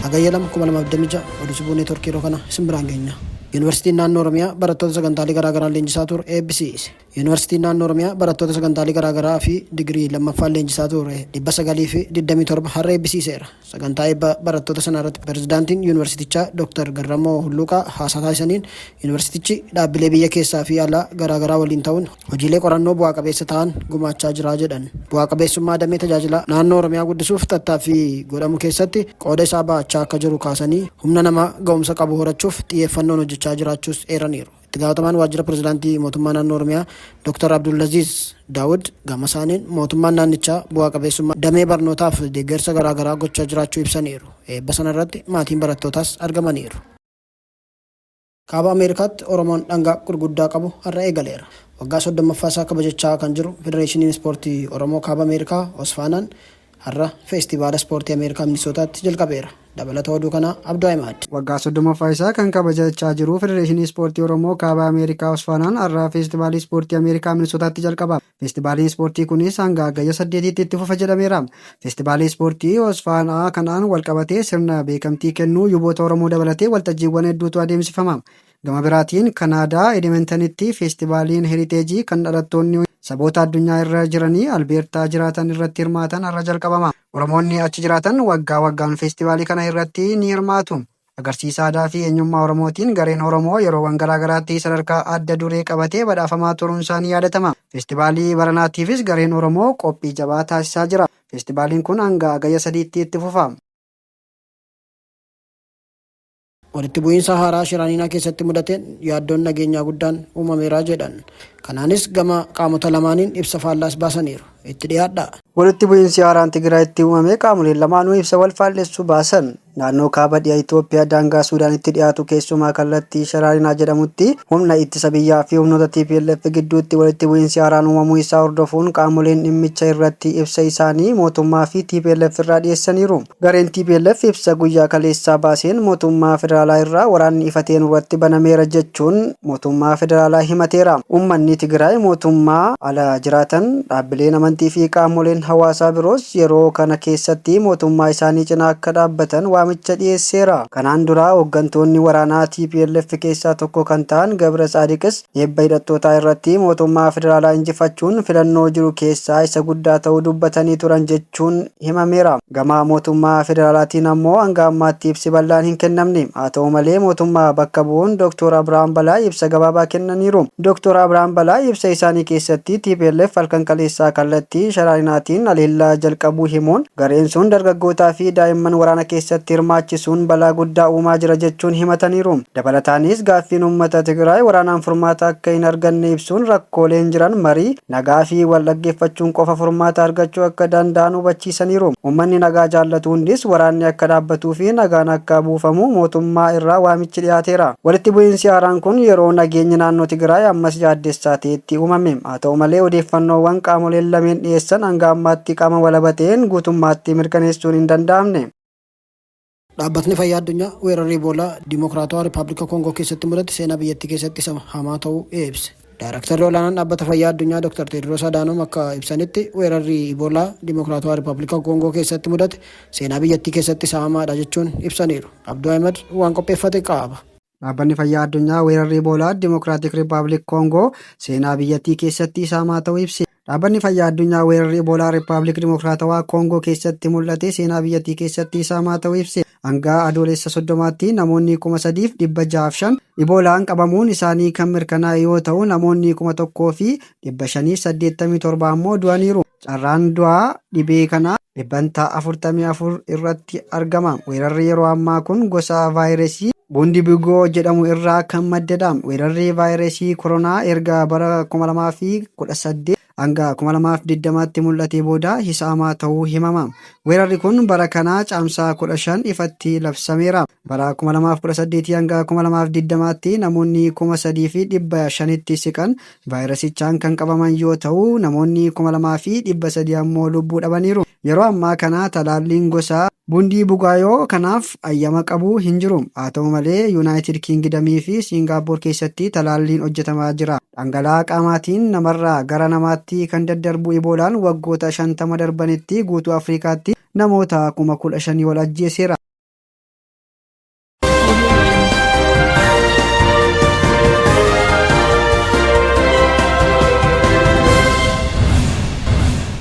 Hagayya 2, 2026 oduu Sibuu Neetworkii yeroo kana isin biraan geenya. Yuunivarsiitiin Naannoo Oromiyaa barattoota sagantaalee garaa garaan leenjisaa ture eebbisiise. Yuunivarsiitiin Naannoo Oromiyaa barattoota sagantaalee garaa garaa fi digirii lammaffaan leenjisaa ture 927 har'a eebbisiiseera. Sagantaa eebba barattoota sanaa irratti Pirezidaantiin Yuunivarsiitichaa Dooktar Garramoo Hulluuqaa haasaa taasisaniin yuunivarsiitichi dhaabbilee biyya keessaa fi alaa garaa garaa waliin ta'uun hojiilee qorannoo bu'aa qabeessa ta'an gumaachaa jira jedhan. Bu'aa qabeessummaa damee tajaajilaa naannoo Oromiyaa guddisuuf tattaaffii godhamu keessatti qooda isaa bahachaa akka jiru kaasanii humna namaa ga'umsa qabu horachuuf xiyyeeffannoon hojjechaa jiraachuus eeraniiru. Itti gaafatamaan waajjira pirezidaantii mootummaa naannoo Oromiyaa Dr. Abdullaziz Daawud gama isaaniin mootummaan naannichaa bu'aa qabeessummaa damee barnootaaf deeggarsa garaa garaa gochaa jiraachuu ibsaniiru. Eebba sanarratti maatiin barattootaas argamaniiru. Kaaba Ameerikaatti Oromoon dhangaa gurguddaa qabu har'a eegaleera. Waggaa 30ffaa isaa kabajachaa kan jiru Federeeshiniin Ispoortii Oromoo Kaaba Ameerikaa Osfaanaan har'a Feestivaala Ispoortii Ameerikaa Minisootaatti jalqabeera. Dabalata oduu kanaa Abduu Ahimaad. Waggaa 30ffaa isaa kan kabajachaa jiru Federeeshinii Ispoortii Oromoo Kaaba Ameerikaa Osfaanaan har'a Feestivaalii Ispoortii Ameerikaa Minisootaatti jalqaba. Feestivaaliin ispoortii kunis hanga Hagayya 8tti itti fufa jedhameera. Feestivaalii ispoortii Osfaanaa kanaan walqabatee sirna beekamtii kennuu yuboota Oromoo dabalatee waltajjiiwwan hedduutu adeemsifama. Gama biraatiin Kanaadaa Edimentanitti feestivaaliin Heriteejii kan dhalattoonni saboota addunyaa irra jiranii Albeertaa jiraatan irratti hirmaatan har'a jalqabama. Oromoonni achi jiraatan waggaa waggaan feestivaalii kana irratti ni hirmaatu. Agarsiisa aadaa fi eenyummaa Oromootiin gareen Oromoo yeroowwan garaagaraatti sadarkaa adda duree qabatee badhaafamaa turuunsaa ni yaadatama. Feestivaalii baranaatiifis gareen Oromoo qophii jabaa taasisaa jira. Feestivaaliin kun hanga Hagayya 3tti itti fufa. Walitti bu'iinsa haaraa Shiraaniinaa keessatti mudateen yaaddoon nageenyaa guddaan uumameera jedhan. Kanaanis gama qaamota lamaaniin ibsa faallaas baasaniiru. Itti dhiyaadhaa. Walitti bu'iinsi haaraan Tigraayitti uumame qaamoleen lamaanuu ibsa wal faallessu baasan. Naannoo Kaaba Dhiha Itoophiyaa daangaa Suudaanitti dhiyaatu keessumaa kallattii Sharaarinaa jedhamutti humna ittisa biyyaa fi humnoota tplf gidduutti walitti bu'iinsi haaraan uumamuu isaa hordofuun qaamoleen dhimmicha irratti ibsa isaanii mootummaa fi tplf irraa dhiyeessaniiru. Gareen tplf ibsa guyyaa kaleessaa baaseen mootummaa federaalaa irraa waraanni ifa ta'e nurratti banameera jechuun mootummaa federaalaa himateera. Uummanni Tigraay mootummaa ala jiraatan, dhaabbileen amantii fi qaamoleen hawaasaa biroos yeroo kana keessatti mootummaa isaanii cinaa akka dhaabbatan waamicha dhiyeesseera. Kanaan dura hoggantoonni waraanaa tplf keessaa tokko kan ta'an Gabra Tsaadiqis eebba hidhattootaa irratti mootummaa federaalaa injifachuun filannoo jiru keessaa isa guddaa ta'uu dubbatanii turan jechuun himameera. Gama mootummaa federaalaatiin ammoo hanga ammaatti ibsi bal'aan hin kennamne. Haa ta'u malee mootummaa bakka bu'uun Doktoor Abrahaam Balaay ibsa gabaabaa kennaniiru. Doktoor Abrahaam Balaay ibsa isaanii keessatti tplf halkan kaleessaa kallattii Sharaarinaatiin haleellaa jalqabuu himuun gareen sun dargaggootaa fi daa'imman waraana keessatti hirmaachisuun balaa guddaa uumaa jira jechuun himataniiru. Dabalataanis gaaffiin uummata Tigraay waraanaan furmaata akka hin arganne ibsuun rakkooleen jiran marii, nagaa fi wal dhaggeeffachuun qofa furmaata argachuu akka danda'an hubachiisaniiru. Uummanni nagaa jaallatu hundis waraanni akka dhaabbatuu fi nagaan akka buufamu mootummaa irraa waamichi dhiyaateera. Walitti bu'iinsi haaraan kun yeroo nageenyi naannoo Tigraay ammas yaaddessaa ta'etti uumame. Haa ta'u malee odeeffannoowwan qaamoleen lameen dhiyeessan hanga ammaatti qaama walaba ta'een guutummaatti mirkaneessuun hin danda'amne. Dhaabbatni Fayyaa Addunyaa weerarri Iboolaa Dimookiraatawaa Rippaabilika Koongoo keessatti mudate seenaa biyyattii keessatti isa hamaa ta'uu ibse. Daayrektarri olaanaan Dhaabbata Fayyaa Addunyaa Dr. Teediroos Adaanoom akka ibsanitti weerarri Iboolaa Dimookiraatawaa Rippaabilika Koongoo keessatti mudate seenaa biyyattii keessatti isa hamaadha jechuun ibsaniiru. Abduu Ahimad waan qopheeffate qaba. Dhaabbanni Fayyaa Addunyaa weerarri Iboolaa Dimookiraatik Rippaabilik Koongoo seenaa biyyattii keessatti isa hamaa ta'uu ibse. Dhaabbanni Fayyaa Addunyaa weerarri Iboolaa Rippaabilik Dimookiraatawaa Koongoo keessatti mul'ate seenaa biyyattii keessatti isa hamaa ta'uu ibse. Hanga Adoolessa 30tti namoonni 3,605 Iboolaan qabamuun isaanii kan mirkanaa'e yoo ta'u namoonni 1,587 ammoo du'aniiru. Carraan du'aa dhibee kanaa dhibbantaa 44 irratti argama. Weerarri yeroo ammaa kun gosa vaayirasii Bundibugyo jedhamu irraa kan maddedha. Weerarri vaayirasii koronaa erga bara 2018 hanga 2020tti mul'atee booda isa hamaa ta'uu himama. Weerarri kun bara kana Caamsaa 15 ifatti labsameera. Bara 2018 hanga 2020tti namoonni 3,500tti siqan vaayirasichaan kan qabaman yoo ta'u, namoonni 2,300 ammoo lubbuu dhabaniiru. Yeroo ammaa kana talaalliin gosa Bundii Bugaayoo kanaaf ayyama qabu hin jiru. Haa ta'u malee Yuunaayitid Kiingidamii fi Siingaappoor keessatti talaalliin hojjetamaa jira. Dhangala'aa qaamaatiin namarraa gara namaatti kan daddarbu Iboolaan waggoota 50 darbanitti guutuu Afrikaatti namoota 15,000 ol ajjeeseera.